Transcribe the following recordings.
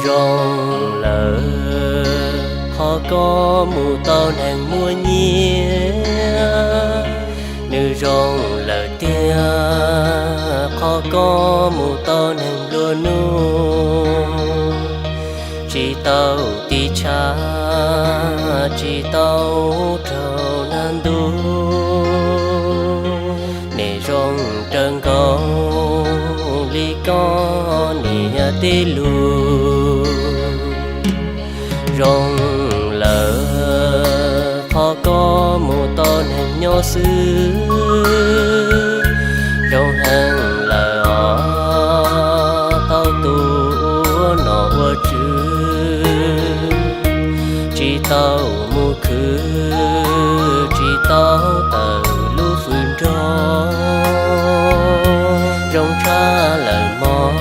Zoo lawm qhov koj mus tau neeg muaj nyiaj, nws zoo lawm tiag qhov koj mus tau neeg nplua nuj. Tsis tau tiv tshav, tsis tau raug nag ntuj, nej zoo raws nkaus li koj niam tij lus. Zoo lawm qhov koj mus tau neeg nyob xwb, zoo heev lawm os tau tus ua nom ua tswv. Tsis tau mus khwv, tsis tau tawm lub hws nrog, zoo tshaj lawm mog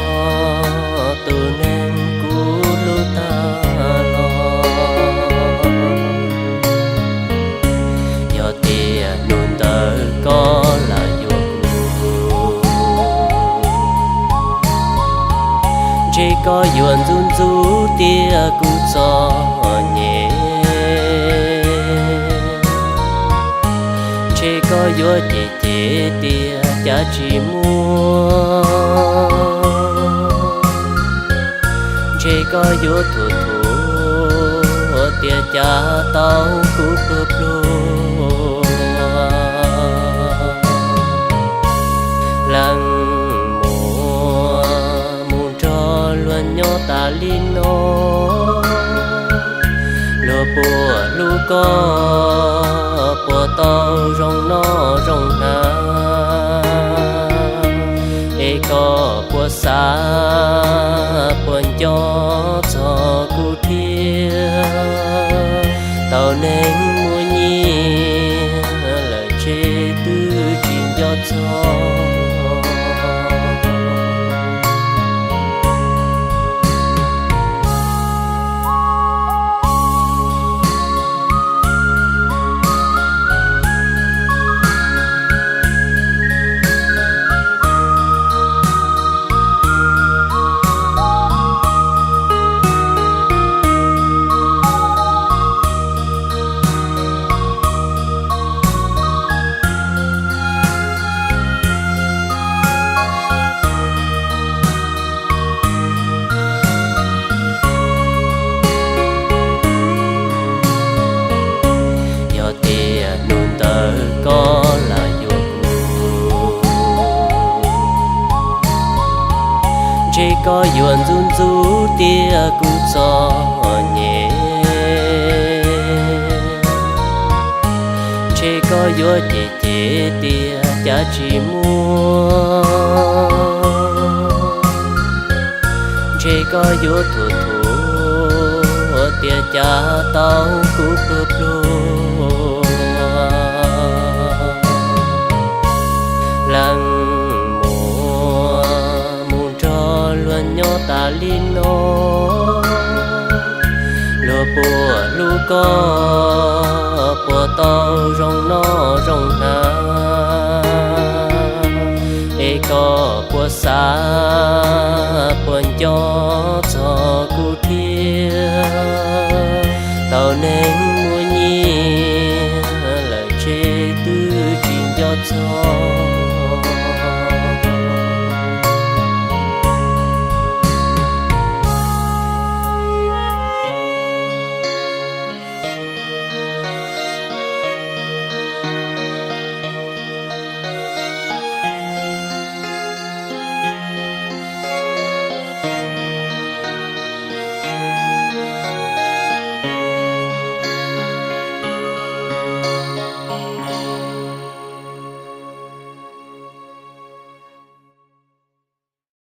tus neeg kuv hlub tag los. Yog tias hnub ntawd koj lam yuav kuv, ntshe koj yuav ntxub ntxub tias kuv txom nyem, ntshe koj yuav cem cem tias cas tsis muaj, ntshe koj yuav thuam thuam tias cas tau kuv pluag pluag. Leej muam mus nrog luag nyob tas li no, luag puas hlub koj, puas tau zoo noj zoo hnav, es koj puas xav puas nco txog kuv thiab? Tau neeg muaj nyiaj lawm ntshe twb tsis nco txog. Yog tias hnub ntawd koj lam yuav kuv, ntshe koj yuav ntxub ntxub tias kuv txom nyem, ntshe koj yuav cem cem tias cas tsis muaj, ntshe koj yuav thuam thuam tias cas tau kuv pluag pluag. Leej muam mus nrog luag nyob tas li no, luag puas hlub koj, puas tau zoo noj zoo hnav, es koj puas xav puas nco